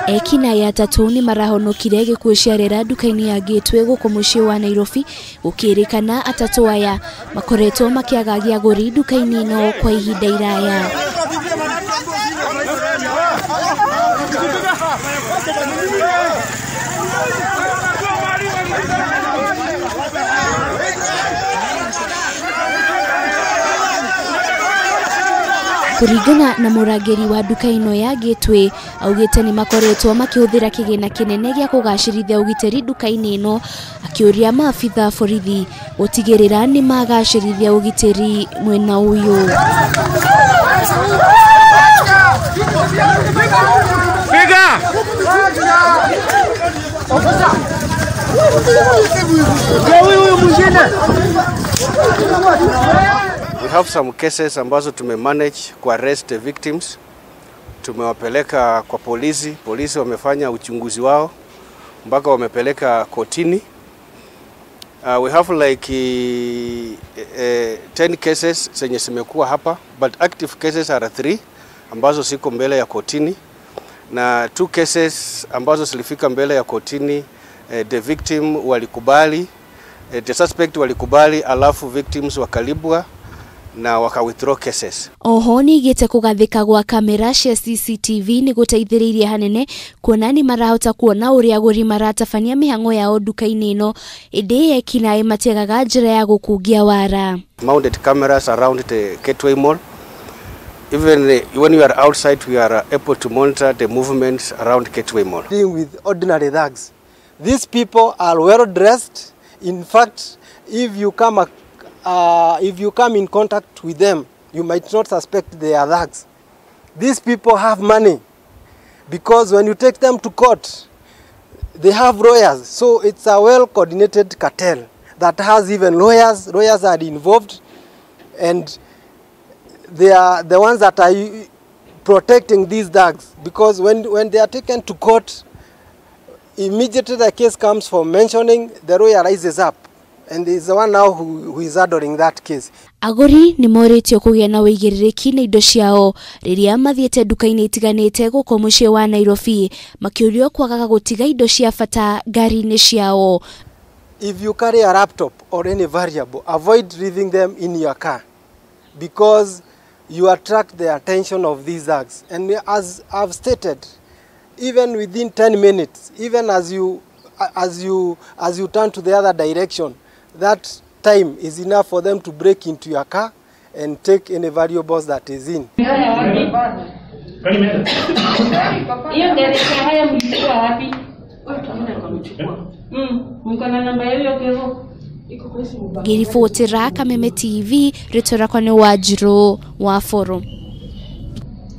Ekinaĩ atatũ nĩ marahonokire gĩkuũ ciarera nduka-inĩ ya Gateway gũkũ mũciĩ wa Nairobi gũkĩrĩkana atatũ aya makoretwo makĩagagia agũri nduka-inĩ ĩno kwa ihinda iraya. Kũringana na mũrangĩri wa nduka ĩno ya Gateway augĩte nĩ makoretwo makĩhũthĩra kĩgĩna kĩnene gĩa kũgacĩrithia ũgitĩri nduka-inĩ ĩno, akĩũria maabitha borithi gũtigĩrĩra nĩ magacĩrithia ũgitĩri mwena ũyũ. We have some cases ambazo tumemanage ku arrest the victims. Tumewapeleka kwa polisi, polisi wamefanya uchunguzi wao mpaka wamepeleka kotini. We have like 10 cases zenye zimekuwa hapa, but active cases are 3 ambazo ziko mbele ya kotini, na 2 cases ambazo zilifika mbele ya kotini, the victim walikubali, the suspect walikubali, alafu victims wakalibwa na waka withdraw cases. Oho nĩigĩte kũgathĩka gwa kamera cia CCTV nĩ gũteithĩrĩirie hanene kuona nĩ marahota kuona ũrĩa agũri maratabania mĩhang'o yao nduka-inĩ ĩno, ĩndĩ ekinaĩ matiagaga njĩra ya gũkungia wara. Mounted cameras around the Gateway Mall. Even when we are outside, we are able to monitor the movements around Gateway Mall. Dealing with ordinary thugs. These people are well dressed. In fact, if you come in contact with them, you might not suspect they are thugs. These people have money, because when you take them to court, they have lawyers. So it's a well-coordinated cartel that has even lawyers. Lawyers are involved, and they are the ones that are protecting these thugs, because when they are taken to court, immediately the case comes for mentioning, the lawyer rises up and is the one now who is adoring that case. Agũri nĩ morĩtio kũgĩa na ũigĩrĩrĩki na indo ciao rĩrĩa mathiĩte nduka-inĩ itiganĩte gũkũ mũciĩ wa Nairobi, makĩũrio kwagaga gũtiga indo cia bata ngari-inĩ ciao. If you carry a laptop or any variable, avoid leaving them in your car, because you attract the attention of these thugs. And as I've stated, even within 10 minutes, even as you turn to the other direction, that time is enough for them to break into your car and take any valuables that is in. Ngĩribotera Kameme TV, rĩtwa rĩakwa nĩ Wanjirũ wa Boro.